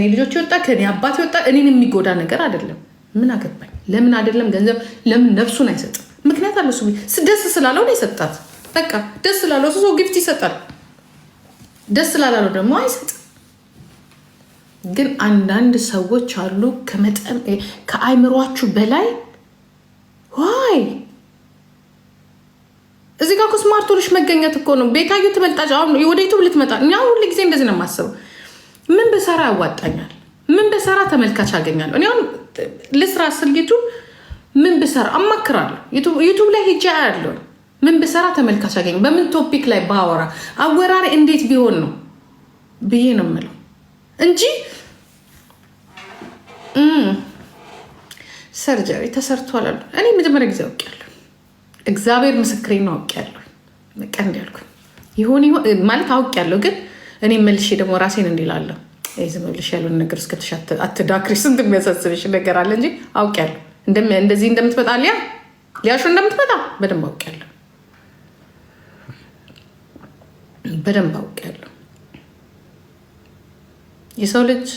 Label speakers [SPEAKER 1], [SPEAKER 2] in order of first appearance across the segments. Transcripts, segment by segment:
[SPEAKER 1] ልጆች የወጣ ከኔ አባት የወጣ እኔን የሚጎዳ ነገር አይደለም። ምን አገባኝ? ለምን አይደለም ገንዘብ ለምን ነፍሱን አይሰጥም? ምክንያት አለ። እሱ ደስ ስላለው ነው የሰጣት። በቃ ደስ ስላለው ሰው gift ይሰጣል። ደስ ስላላለው ደግሞ አይሰጥም። ግን አንዳንድ ሰዎች አሉ ከመጠን ከአይምሯችሁ በላይ። Why? እዚህ ጋር እኮ smart ሆነሽ መገኘት እኮ ነው። ቤታዩ ትበልጣች። አሁን ወደ YouTube ልትመጣ፣ እኛ ሁል ጊዜ እንደዚህ ነው የማስበው። ምን በሰራ ያዋጣኛል? ምን በሰራ ተመልካች አገኛለሁ? እኔ አሁን ልስራ ስል YouTube ምን ብሰራ አማክራለሁ። YouTube ላይ ሄጄ አያለሁ። ምን ብሰራ ተመልካች አገኘ፣ በምን topic ላይ ባወራ፣ አወራሪ እንዴት ቢሆን ነው ብዬ ነው የምለው እንጂ surgery ተሰርቷል አሉ። እኔ መጀመሪያ ጊዜ አውቄያለሁ። እግዚአብሔር ምስክሬ ነው፣ አውቄያለሁ። በቃ እንዲህ አልኩኝ። ይሆን ይሆን ማለት አውቄያለሁ፣ ግን እኔ መልሼ ደግሞ ራሴን እንዲላለሁ ዝም ብለሽ ያለውን ነገር እስከተሽ አትዳክሪ፣ ስንት የሚያሳስብሽ ነገር አለ እንጂ አውቄያለሁ። እንደዚህ እንደምትመጣ፣ ሊያ ሊያሹ እንደምትመጣ በደንብ አውቄያለሁ። በደንብ አውቄያለሁ። የሰው ልጅ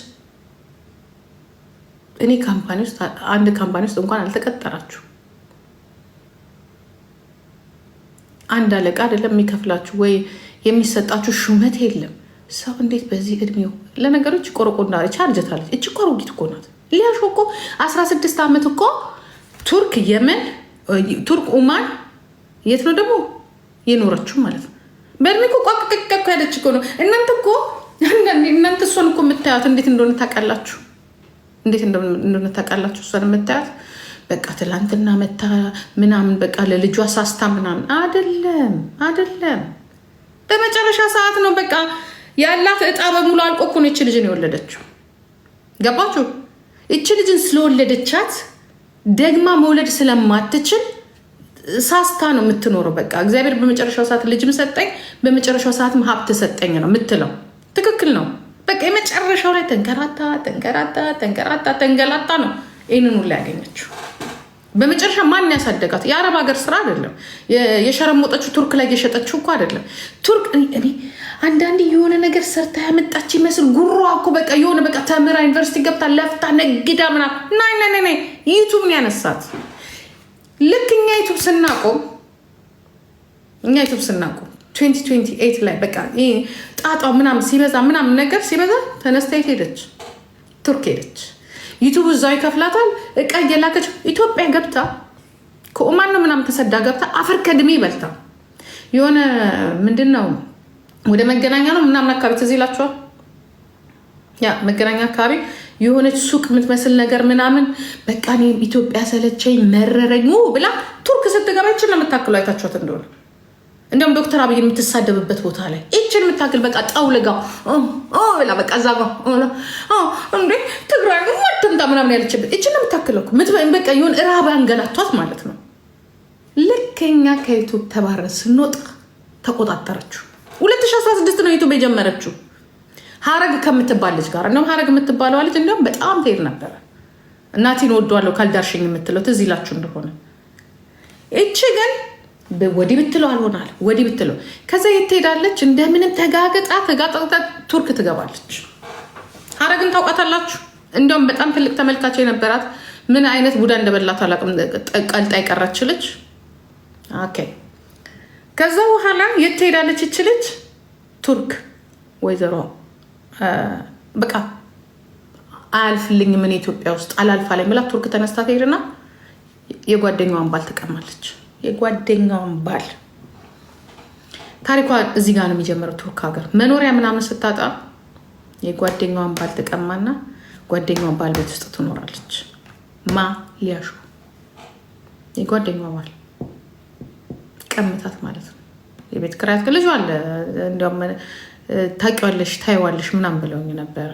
[SPEAKER 1] እኔ company ውስጥ፣ አንድ company ውስጥ እንኳን አልተቀጠራችሁ። አንድ አለቃ አይደለም የሚከፍላችሁ ወይ የሚሰጣችሁ ሹመት የለም። ሰው እንዴት በዚህ እድሜው? ለነገሮች ቆረቆንዳ አርጀታለች። እች እኮ አሮጊት እኮ ናት። ሊያሾ እኮ 16 ዓመት እኮ ቱርክ፣ የመን፣ ቱርክ፣ ኡማን የት ነው ደግሞ የኖረችው ማለት ነው። በእድሜ እኮ ቋቅቅቅ ያለች እኮ ነው። እናንተ እኮ እናንተ እሷን እኮ የምታያት እንዴት እንደሆነ ታውቃላችሁ። እንዴት እንደሆነ ታውቃላችሁ። እሷን የምታያት በቃ ትላንትና መታ ምናምን በቃ ለልጇ ሳስታ ምናምን አይደለም፣ አይደለም። በመጨረሻ ሰዓት ነው፣ በቃ ያላት እጣ በሙሉ አልቆ እኮ ነው ይቺ ልጅን የወለደችው። ገባችሁ? ይቺ ልጅን ስለወለደቻት ደግማ መውለድ ስለማትችል ሳስታ ነው የምትኖረው። በቃ እግዚአብሔር በመጨረሻው ሰዓት ልጅም ሰጠኝ፣ በመጨረሻው ሰዓትም ሀብት ሰጠኝ ነው የምትለው። ትክክል ነው። በቃ የመጨረሻው ላይ ተንከራታ ተንከራታ ተንከራታ ተንገላታ ነው ይህንን ሁላ ያገኘችው። በመጨረሻ ማን ያሳደጋት? የአረብ ሀገር ስራ አይደለም የሸረሞጠችው፣ ቱርክ ላይ የሸጠችው እኮ አይደለም። ቱርክ እኔ አንዳንዴ የሆነ ነገር ሰርታ ያመጣች ይመስል ጉሯ እኮ በቃ የሆነ በቃ ተምራ ዩኒቨርሲቲ ገብታ ለፍታ ነግዳ ምናምን፣ ናይ ናይ ናይ፣ YouTube ነው ያነሳት። ልክ እኛ YouTube ስናቆም 2028 ላይ በቃ ጣጣው ምናምን ሲበዛ ምናምን ነገር ሲበዛ ተነስታ የት ሄደች? ቱርክ ሄደች። YouTube እዛው ይከፍላታል። እቃ እየላከች ኢትዮጵያ ገብታ ከኦማን ነው ምናምን ተሰዳ ገብታ አፈር ከድሜ በልታ የሆነ ምንድን ነው ወደ መገናኛ ነው ምናምን አካባቢ ትዝ ይላችኋል። ያ መገናኛ አካባቢ የሆነች ሱቅ የምትመስል ነገር ምናምን በቃ እኔ ኢትዮጵያ ሰለቸኝ መረረኝ ብላ ቱርክ ስትገባ ይችን ነው የምታክሉ፣ አይታችኋት እንደሆነ እንዲያውም ዶክተር አብይን የምትሳደብበት ቦታ ላይ ይችን የምታክል በቃ ጠውልጋ ብላ በቃ እዛ ጋ እንዴ ትግራይ ወደምታ ምናምን ያለችበት ይችን ነው የምታክለው። በቃ የሆነ እራብ አንገላቷት ማለት ነው። ልክ እኛ ከ YouTube ተባረን ስንወጣ ተቆጣጠረችው። 2016 ነው YouTube የጀመረችው ሀረግ ከምትባል ልጅ ጋር። እንደውም ሀረግ የምትባለዋ ልጅ እንዲያውም በጣም ትሄድ ነበረ። እናቴን ወደዋለሁ ካልዳርሽኝ የምትለው ትዝ ይላችሁ እንደሆነ። ይቺ ግን ወዲህ ብትለው አልሆናል፣ ወዲህ ብትለው ከዛ የት ትሄዳለች? እንደምንም ተጋግጣ ተጋጥጣ ቱርክ ትገባለች። ሀረግን ታውቃታላችሁ። እንዲያውም በጣም ትልቅ ተመልካች የነበራት ምን አይነት ቡዳ እንደበላት አላውቅም። ቀልጣ የቀረች ልጅ። Okay። ከዛ በኋላ የት ትሄዳለች ይች ልጅ? ቱርክ። ወይዘሮ በቃ አያልፍልኝም እኔ ኢትዮጵያ ውስጥ አላልፋ ላይ ብላ ቱርክ ተነስታ ትሄድና የጓደኛዋን ባል ትቀማለች። የጓደኛዋን ባል። ታሪኳ እዚህ ጋር ነው የሚጀምረው። ቱርክ ሀገር መኖሪያ ምናምን ስታጣ የጓደኛዋን ባል ትቀማና ጓደኛዋን ባል ቤት ውስጥ ትኖራለች። ማ? ሊያሹ። የጓደኛዋ ባል ቀምታት ማለት ነው። የቤት ኪራይ ልጇ አለ፣ እንዲያውም ታውቂዋለሽ ታይዋለሽ ምናምን ብለውኝ ነበረ።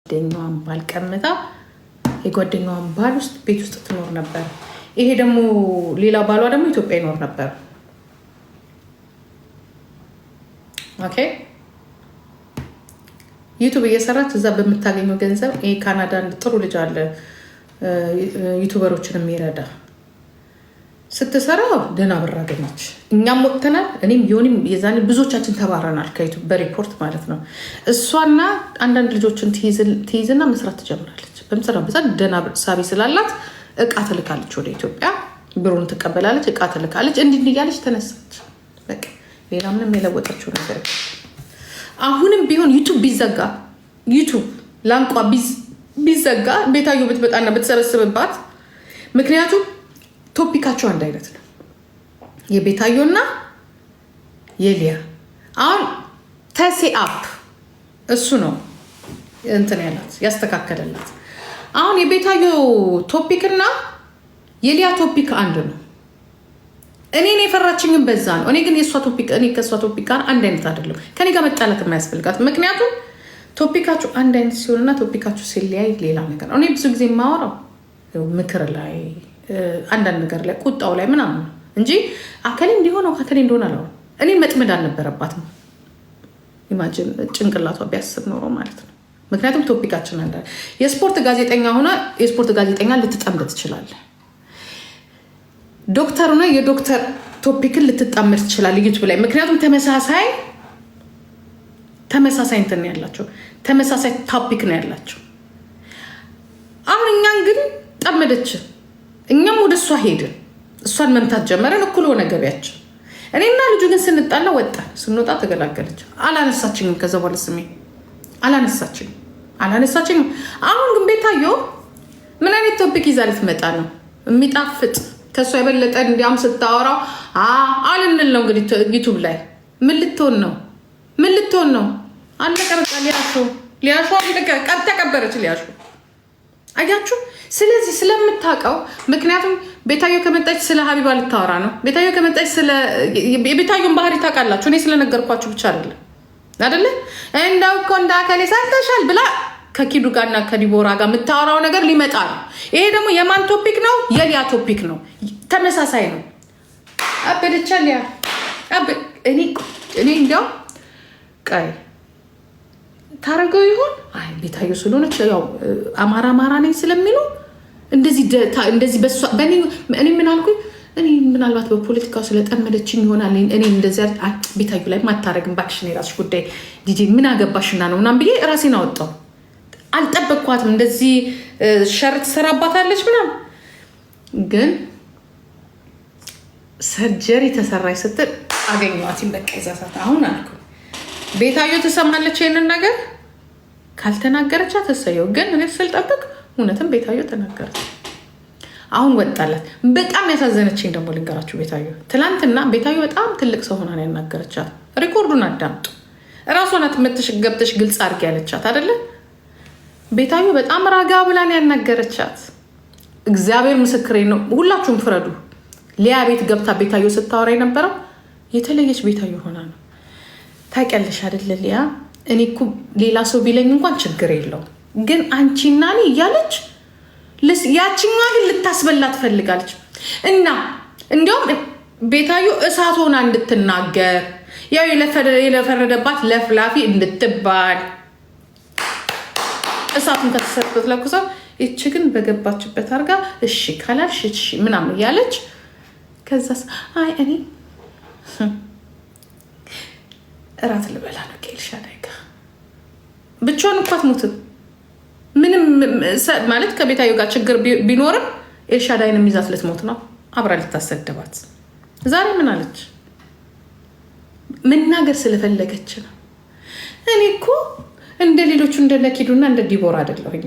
[SPEAKER 1] ጓደኛዋን ባል ቀምታ የጓደኛዋን ባል ውስጥ ቤት ውስጥ ትኖር ነበር። ይሄ ደግሞ ሌላ ባሏ ደግሞ ኢትዮጵያ ይኖር ነበር። Okay፣ YouTube እየሰራች እዛ በምታገኘው ገንዘብ፣ ይሄ ካናዳ አንድ ጥሩ ልጅ አለ YouTuber ኦችን የሚረዳ። ስትሰራ ደህና ብር አገኘች። እኛም ወጥተናል። እኔም ዮኒም የዛኔ ብዙዎቻችን ተባረናል ከ YouTube በ report ማለት ነው። እሷና አንዳንድ ልጆችን ትይዝና መስራት ትጀምራለች። በምሰራ ብዛት ደህና ሳቢ ስላላት እቃ ትልካለች ወደ ኢትዮጵያ፣ ብሩን ትቀበላለች፣ እቃ ትልካለች። እንዲህ እያለች ተነሳች። በቃ ሌላ ምንም የለወጠችው ነገር አሁንም ቢሆን YouTube ቢዘጋ፣ YouTube ላንቋ ቢዘጋ፣ ቤታዮ ብትመጣና ብትሰበስብባት፣ ምክንያቱም topic ኣቸው አንድ አይነት ነው። የቤታዮና የሊያ አሁን ተሴ አፕ እሱ ነው እንትን ያላት ያስተካከለላት። አሁን የቤታዮ topic እና የሊያ topic አንድ ነው። እኔን የፈራችኝም በዛ ነው። እኔ ግን የእሷ topic እኔ ከእሷ topic ጋር አንድ አይነት አይደለም። ከኔ ጋር መጣላት የማያስፈልጋት፣ ምክንያቱም topic ኣችሁ አንድ አይነት ሲሆንና topic ኣችሁ ሲለያይ ሌላ ነገር ነው። እኔ ብዙ ጊዜ የማወራው ምክር ላይ፣ አንዳንድ ነገር ላይ፣ ቁጣው ላይ ምናምን ነው እንጂ አከሌ እንዲሆነው ከከሌ እንደሆነ አላወራም። እኔን መጥመድ አልነበረባትም። Imagine ጭንቅላቷ ቢያስብ ኖሮ ማለት ነው። ምክንያቱም topic ኣችን አንድ። የስፖርት ጋዜጠኛ ሆነ የስፖርት ጋዜጠኛ ልትጠምድ ትችላለህ። ዶክተር ሆነ የዶክተር topic ን ልትጣመድ ትችላለህ YouTube ላይ፣ ምክንያቱም ተመሳሳይ እንትን ነው ያላቸው፣ ተመሳሳይ topic ነው ያላቸው። አሁን እኛን ግን ጠመደች። እኛም ወደ እሷ ሄድን፣ እሷን መምታት ጀመረን። እኩል ሆነ ገቢያችን። እኔና ልጁ ግን ስንጣላ ወጣ። ስንወጣ ተገላገለች። አላነሳችኝም። ከዛ በኋላ ስሜ አላነሳችኝም፣ አላነሳችኝም። አሁን ግን ቤታዮ ምን አይነት topic ይዛ ልትመጣ ነው? የሚጣፍጥ ከእሷ የበለጠ እንዲያውም ስታወራው አልንል ነው እንግዲህ YouTube ላይ። ምን ልትሆን ነው? ምን ልትሆን ነው? አለቀ በቃ። ሊያሾ ሊያሾ ተቀበረች ሊያሾ። አያችሁ። ስለዚህ ስለምታውቀው፣ ምክንያቱም ቤታዮ ከመጣች ስለ ሀቢባ ልታወራ ነው። ቤታዮ ከመጣች ስለ የቤታዮን ባህሪ ታውቃላችሁ። እኔ ስለነገርኳችሁ ብቻ አይደለም፣ አይደለ? እንደው እኮ እንደ አከሌ ሳልተሻል ብላ ከኪዱ ጋርና ከዲቦራ ጋር የምታወራው ነገር ሊመጣ ነው። ይሄ ደግሞ የማን topic ነው? የሊያ topic ነው። ተመሳሳይ ነው። አበደቻ ሊያ። እኔ እንዲያው ቀይ ታረገው ይሆን? አይ ቤታዮ ስለሆነች ያው አማራ አማራ ነኝ ስለሚሉ እንደዚህ እኔ ምን አልኩኝ? እኔ ምናልባት በፖለቲካው ስለጠመደችኝ ይሆናል። እኔ እንደዚያ ቤታዩ ላይ ማታረግም፣ እባክሽን የራስሽ ጉዳይ ዲጂ ምን አገባሽና ነው ምናምን ብዬ ራሴን አወጣው። አልጠበቅኳትም። እንደዚህ ሸር ትሰራባታለች ምናምን፣ ግን surgery ተሰራች ስትል አገኘኋት። በቃ የዛ ሰዓት አሁን አልኩ ቤታዮ ትሰማለች ይሄንን ነገር፣ ካልተናገረች ተሰየው። ግን እኔ ስልጠብቅ እውነትም ቤታዮ ተናገረች። አሁን ወጣላት። በጣም ያሳዘነችኝ ደግሞ ልንገራችሁ፣ ቤታዮ ትላንትና ቤታዮ በጣም ትልቅ ሰው ሆና ነው ያናገረቻት። Record ኡን አዳምጡ። እራሷ ናት መተሽ ገብተሽ ግልጽ አድርጊ ያለቻት አይደለ? ቤታዮ በጣም ራጋ ብላን ያናገረቻት። እግዚአብሔር ምስክሬ ነው። ሁላችሁም ፍረዱ። ሊያ ቤት ገብታ ቤታዮ ስታወራ የነበረው የተለየች ቤታዮ ሆና ነው። ታውቂያለሽ አይደለ ሊያ፣ እኔ እኮ ሌላ ሰው ቢለኝ እንኳን ችግር የለውም፣ ግን አንቺና እኔ እያለች ያችኛዋ ግን ልታስበላ ትፈልጋለች። እና እንዲያውም ቤታዮ እሳት ሆና እንድትናገር፣ ያው የለፈረደባት ለፍላፊ እንድትባል እሳቱን ከተሰጥቶት ለኩሰው፣ ይቺ ግን በገባችበት አድርጋ እሺ ካላልሽ እሺ ምናምን እያለች፣ ከዛስ አይ እኔ እራት ልበላ ነው ከኤልሻዳይ ጋር። ብቻዋን እኮ አትሞትም። ምንም ማለት ከቤታዮ ጋር ችግር ቢኖርም ኤልሻዳይን ይዛት ልትሞት ነው። አብራ ልታሰደባት። ዛሬ ምን አለች? መናገር ስለፈለገች ነው። እኔ እኮ እንደ ሌሎቹ እንደ ነኪዱና እንደ ዲቦራ አይደለሁኝ።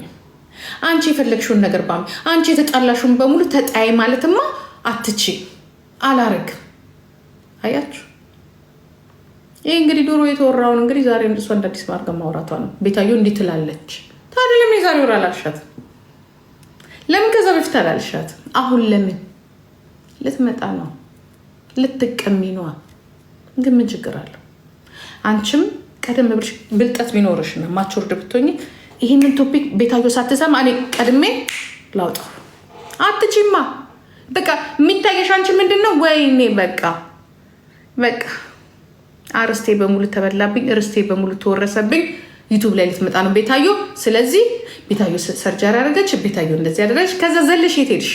[SPEAKER 1] አንቺ የፈለግሽውን ነገር ባ አንቺ የተጣላሽውን በሙሉ ተጣይ ማለትማ አትቺ አላረግም። አያችሁ፣ ይህ እንግዲህ ድሮ የተወራውን እንግዲህ ዛሬ እሷ እንደ አዲስ ማድረግ ማውራቷ ነው። ቤታዮ እንዲህ ትላለች። ታዲያ ለምን የዛሬ ወር አላልሻትም? ለምን ከዛ በፊት አላልሻትም? አሁን ለምን ልትመጣ ነው? ልትቀሚ ነዋ። ግን ምን ችግር አለው? አንቺም ቀደም ብለሽ ብልጠት ቢኖርሽ ነው matured ብትሆኝ ይህንን topic ቤታዮ ሳትሰማ እኔ ቀድሜ ላውጣው አትችማ። በቃ የሚታየሽ አንቺ ምንድን ነው? ወይኔ በቃ አርስቴ በሙሉ ተበላብኝ፣ ርስቴ በሙሉ ተወረሰብኝ። YouTube ላይ ልትመጣ ነው ቤታዮ። ስለዚህ ቤታዮ surgery ያደረገች፣ ቤታዮ እንደዚህ ያደረገች። ከዛ ዘለሽ የት ሄድሽ?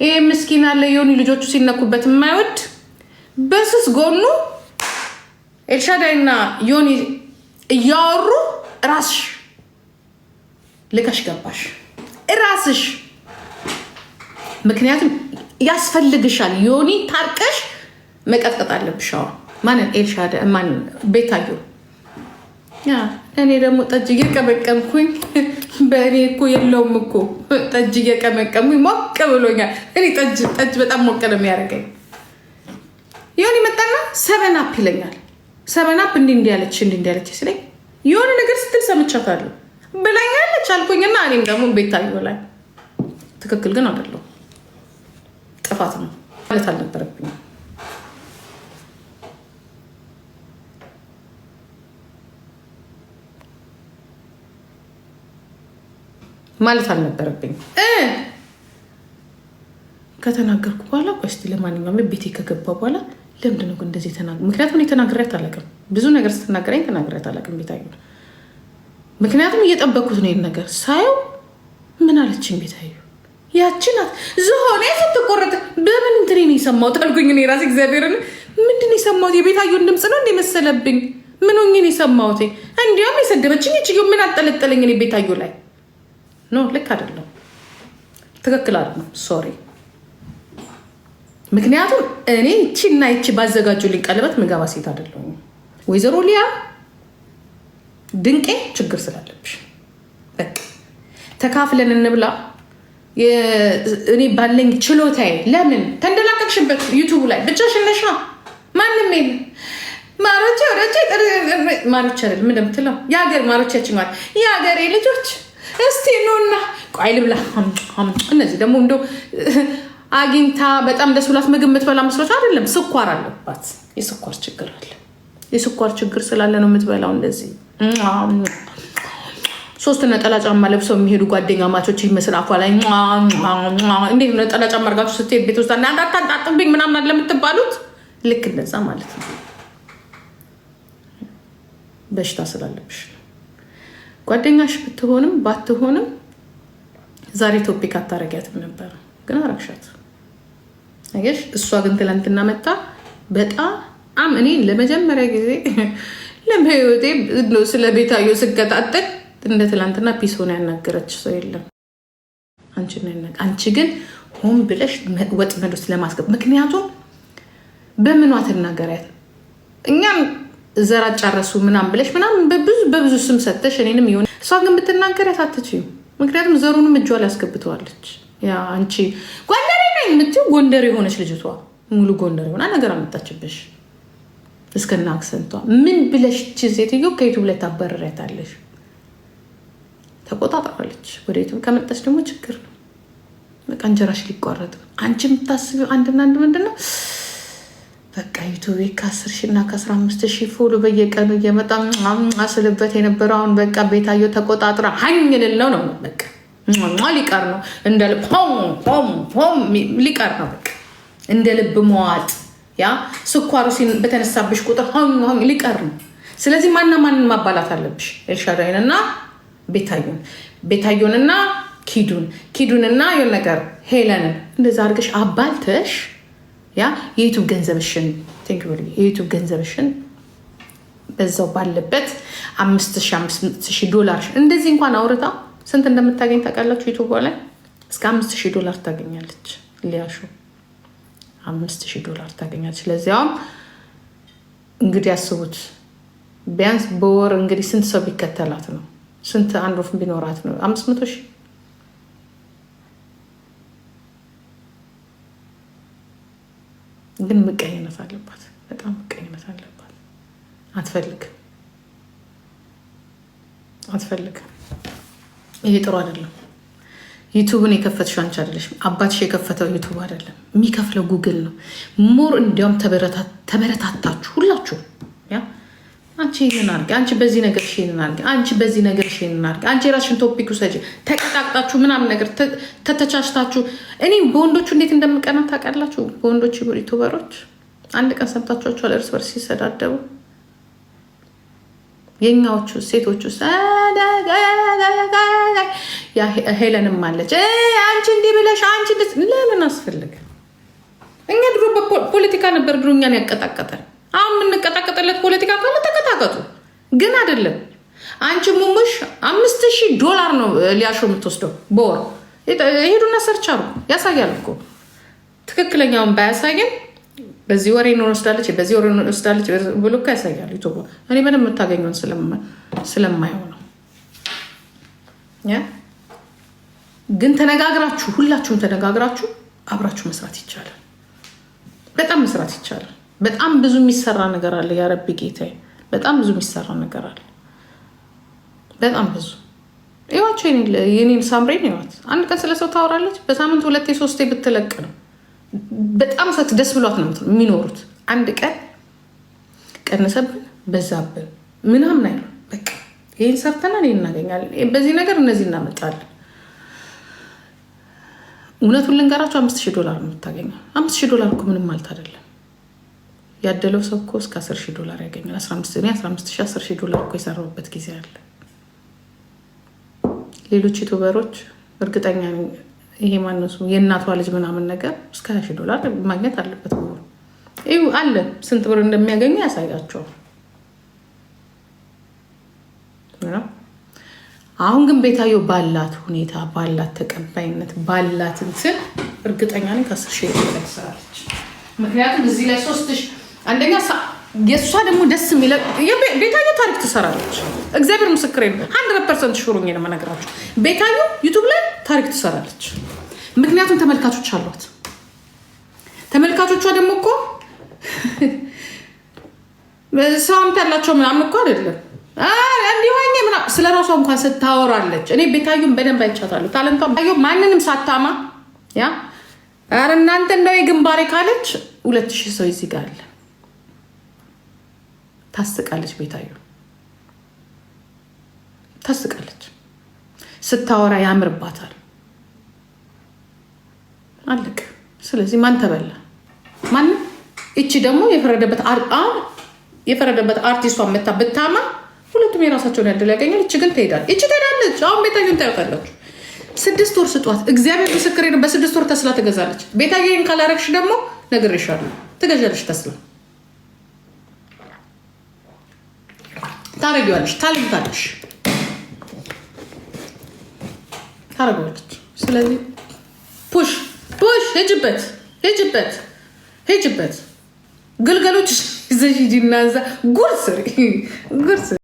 [SPEAKER 1] ይሄ ምስኪን አለ የሆኑ ልጆቹ ሲነኩበት የማይወድ በስስ ጎኑ ኤልሻዳይና ዮኒ እያወሩ ራስሽ ልከሽ ገባሽ ራስሽ። ምክንያቱም ያስፈልግሻል። ዮኒ ታርቀሽ መቀጥቀጥ አለብሽ። አሁን ማንን? ኤልሻዳይ ማንን? ቤታዮ። እኔ ደግሞ ጠጅ እየቀመቀምኩኝ በእኔ እኮ የለውም እኮ ጠጅ እየቀመቀምኩኝ ሞቅ ብሎኛል። እኔ ጠጅ ጠጅ በጣም ሞቅ ነው የሚያደርገኝ። ዮኒ መጣና Seven Up ይለኛል። Seven Up እንዲህ እንዲህ ያለች እንዲህ እንዲህ ያለች ሲለኝ የሆነ ነገር ስትል ሰምቻታለሁ ብላኛለች አልኩኝና እኔም ደግሞ ቤታዮ ላይ ትክክል ግን አይደለሁም፣ ጥፋት ነው ማለት አልነበረብኝም። ማለት አልነበረብኝም። ከተናገርኩ በኋላ ቆይ እስኪ ለማንኛውም ቤቴ ከገባ በኋላ ለምንድን ነው እንደዚህ የተናገ ምክንያቱም እኔ ተናግሬያት አላውቅም። ብዙ ነገር ስትናገረኝ ተናግሬያት አላውቅም ቤታዮ። ምክንያቱም እየጠበኩት ነው ይሄን ነገር ሳየው ምን አለችኝ ቤታዮ? ያቺ ናት ዝሆኔ ስትቆረጥ በምን እንትን ነው የሰማሁት አልኩኝ። እኔ ራሴ እግዚአብሔርን ምንድን ነው የሰማሁት? የቤታዮን ድምፅ ነው እንደ መሰለብኝ። ምን ሆኜ ነው የሰማሁት? እንዲያውም የሰደበችኝ እችዮ ምን አጠለጠለኝ እኔ ቤታዮ ላይ። No ልክ አይደለም፣ ትክክል አይደለም። Sorry። ምክንያቱም እኔ ይቺና ይቺ ባዘጋጁልኝ ቀለበት ምገባ ሴት አይደለሁም። ወይዘሮ ሊያ ድንቄ ችግር ስላለብሽ በቃ ተካፍለን እንብላ። እኔ ባለኝ ችሎታዬ ለምን ተንደላቀቅሽበት? ዩቱቡ ላይ ብቻሽን ነሽ፣ ማንም የለም። ማሮቼ ወረቼ ማሮቼ አይደለም ምን እንደምትለው የሀገር ማሮቻችን ማለት የሀገሬ ልጆች እስቲ ኑና ቆይ ልብላ። እነዚህ ደግሞ እንደው አግኝታ በጣም ደስ ብሏት ምግብ የምትበላ መስሎች አይደለም። ስኳር አለባት፣ የስኳር ችግር አለ። የስኳር ችግር ስላለ ነው የምትበላው እንደዚህ። ሶስት ነጠላ ጫማ ለብሰው የሚሄዱ ጓደኛ ማቾች ይመስል አፏ ላይ እንዴት ነጠላ ጫማ አድርጋችሁ ስትሄድ ቤት ውስጥ አታንጣጥብኝ ምናምን አለ የምትባሉት፣ ልክ እንደዛ ማለት ነው። በሽታ ስላለብሽ ነው። ጓደኛሽ ብትሆንም ባትሆንም ዛሬ topic አታረጊያትም ነበረ፣ ግን አረግሻት። አየሽ። እሷ ግን ትላንትና መታ በጣም እኔ ለመጀመሪያ ጊዜ ለህይወቴ ስለ ቤታዮ ስገጣጠል እንደ ትላንትና peace ሆነ ያናገረች ሰው የለም። አንቺ ግን ሆን ብለሽ ወጥመድ ውስጥ ለማስገብ ምክንያቱም በምኗ ትናገሪያት እኛም ዘር አጫረሱ ምናምን ብለሽ ምናምን በብዙ ስም ሰተሽ እኔንም የሆነ እሷ ግን ብትናገሪያት አትችይም። ምክንያቱም ዘሩንም እጇ ላይ አስገብተዋለች። ያ አንቺ ጎንደሬ ነኝ የምትይው ጎንደር የሆነች ልጅቷ ሙሉ ጎንደር የሆነ ነገር አመጣችብሽ እስከና accent ቷ። ምን ብለሽ ሴትዮ ከዩቱብ ላይ ታባረሪያታለሽ? ተቆጣጣራለች። ወደ ዩቱብ ከመጣች ደግሞ ችግር ነው። በቃ እንጀራሽ ሊቋረጥ ነው። አንቺ የምታስቢው አንድና አንድ ምንድን ነው? በቃ ዩቱቤ ከ10 ሺህ እና ከ15 ሺህ follow በየቀኑ እየመጣ ስልበት የነበረው አሁን በቃ ቤታዮ ተቆጣጥራ ሀኝ ልል ነው። በቃ ሊቀር ነው እንደ ልብ ሆም ሊቀር ነው። በቃ እንደ ልብ መዋጥ ያ ስኳሩ በተነሳብሽ ቁጥር ሊቀር ነው። ስለዚህ ማና ማንን ማባላት አለብሽ? ኤልሻዳይን እና ቤታዮን፣ ቤታዮንና ኪዱን፣ ኪዱንና የሆነ ነገር ሄለንን እንደዛ አድርገሽ አባልተሽ ያ የዩቱብ ገንዘብሽን የዩቱብ ገንዘብሽን በዛው ባለበት 5,000 ዶላር እንደዚህ እንኳን አውርታ ስንት እንደምታገኝ ታውቃላችሁ? ዩቱብ ላይ እስከ 5,000 ዶላር ታገኛለች። ሊያሹ 5,000 ዶላር ታገኛለች። ለዚያውም እንግዲህ ያስቡት ቢያንስ በወር እንግዲህ ስንት ሰው ቢከተላት ነው? ስንት አንድ ወፍ ቢኖራት ነው? 500,000። ግን ምቀኝነት አለባት፣ በጣም ምቀኝነት አለባት። አትፈልግም አትፈልግም። ይሄ ጥሩ አይደለም። ዩቱብን የከፈትሽው አንቺ አይደለሽም። አባትሽ የከፈተው ዩቱብ አይደለም። የሚከፍለው ጉግል ነው። More እንዲያውም ተበረታታችሁ ሁላችሁ። ያ አንቺ ይህንን አድርጊ፣ አንቺ በዚህ ነገር ይህንን አድርጊ፣ አንቺ በዚህ ነገር ይህንን አድርጊ፣ አንቺ የራስሽን topic ውሰጂ። ተቀጣቅጣችሁ ምናምን ነገር ተተቻችታችሁ። እኔ በወንዶቹ እንዴት እንደምቀና ታውቃላችሁ? በወንዶች ዩቱበሮች አንድ ቀን ሰምታችኋቸዋል እርስ በርስ ሲሰዳደቡ? የኛዎቹ ሴቶቹ ሄለንም አለች፣ አንቺ እንዲህ ብለሽ አንቺ ለምን አስፈልግ? እኛ ድሮ በፖለቲካ ነበር ድሮ እኛን ያቀጣቀጠን። አሁን የምንቀጣቀጥለት ፖለቲካ ካለ ተቀጣቀጡ፣ ግን አይደለም። አንቺ ሙሙሽ $5,000 ነው ሊያሾ የምትወስደው በወር። ሄዱና search አድርጉ፣ ያሳያል እኮ። ትክክለኛውን ባያሳየን በዚህ ወሬ እንወስዳለች፣ በዚህ ወሬ እንወስዳለች ብሎ እኮ ያሳያል። ዩቱብ እኔ በደንብ የምታገኘውን ስለማየው ነው። ግን ተነጋግራችሁ፣ ሁላችሁም ተነጋግራችሁ አብራችሁ መስራት ይቻላል። በጣም መስራት ይቻላል። በጣም ብዙ የሚሰራ ነገር አለ። ያረቢ ጌታዬ፣ በጣም ብዙ የሚሰራ ነገር አለ። በጣም ብዙ። ይዋቸው የኔን ሳምሬን ይዋት። አንድ ቀን ስለ ሰው ታወራለች። በሳምንት ሁለቴ ሶስቴ ብትለቅ ነው። በጣም ሰት ደስ ብሏት ነው የሚኖሩት። አንድ ቀን ቀንሰብን በዛብን ምናምን አይሉ። በቃ ይህን ሰርተናል፣ ይህን እናገኛለን፣ በዚህ ነገር እነዚህ እናመጣለን። እውነቱን ልንገራቸው፣ $5,000 ነው የምታገኘው። $5,000 እኮ ምንም ማለት አይደለም። ያደለው ሰው እኮ እስከ $10,000 ያገኛል። 15 $10,000 እኮ የሰራሁበት ጊዜ አለ። ሌሎች YouTuber ኦች እርግጠኛ ይሄ ማነሱ የእናቷ ልጅ ምናምን ነገር እስከ $20,000 ማግኘት አለበት። ይኸው አለ፣ ስንት ብር እንደሚያገኙ ያሳያቸዋል። አሁን ግን ቤታዮ ባላት ሁኔታ፣ ባላት ተቀባይነት፣ ባላት እንትን እርግጠኛ ነኝ ከ10,000 በላይ ትሰራለች። ምክንያቱም እዚህ ላይ 3,000 አንደኛ የእሷ ደግሞ ደስ የሚለው ቤታዮ ታሪክ ትሰራለች። እግዚአብሔር ምስክሬ ነው። 100% sure ሆኜ ነው የምነግራችሁ። ቤታዮ YouTube ላይ ታሪክ ትሰራለች። ምክንያቱም ተመልካቾች አሏት። ተመልካቾቿ ደግሞ እኮ ሰው አምታላቸው ምናምን እኮ አይደለም። እንዲሆኝ ስለ ራሷ እንኳን ስታወራለች። እኔ ቤታዩን በደንብ አይቻታለሁ። talent ቷ ማንንም ሳታማ ያ ኧረ እናንተ እንደው የግንባሬ ካለች 2,000 ሰው እዚህ ጋር አለ። ታስቃለች። ቤታዩ ታስቃለች። ስታወራ ያምርባታል። አለቀ። ስለዚህ ማን ተበላ? ማንም። እቺ ደግሞ የፈረደበት አርቲስቷን መታ ብታማ ሁለቱም የራሳቸውን ያድል ያገኛል። እቺ ግን ትሄዳለች። እቺ ትሄዳለች። አሁን ቤታዩን ታዩታላችሁ። 6 ወር ስጧት። እግዚአብሔር ምስክሬ ነው። በ6 ወር ተስላ ትገዛለች። ቤታዬን ካላረግሽ ደግሞ ነግሬሻለሁ፣ ትገዣለሽ። ተስላ ታረጊዋለሽ፣ ታልምታለሽ፣ ታረጊዋለች። ስለዚህ push push፣ ሂጅበት፣ ሂጅበት፣ ሂጅበት። ግልገሎች ይዘሽ ሂጂና እዛ ጉድ ስሪ፣ ጉድ ስሪ።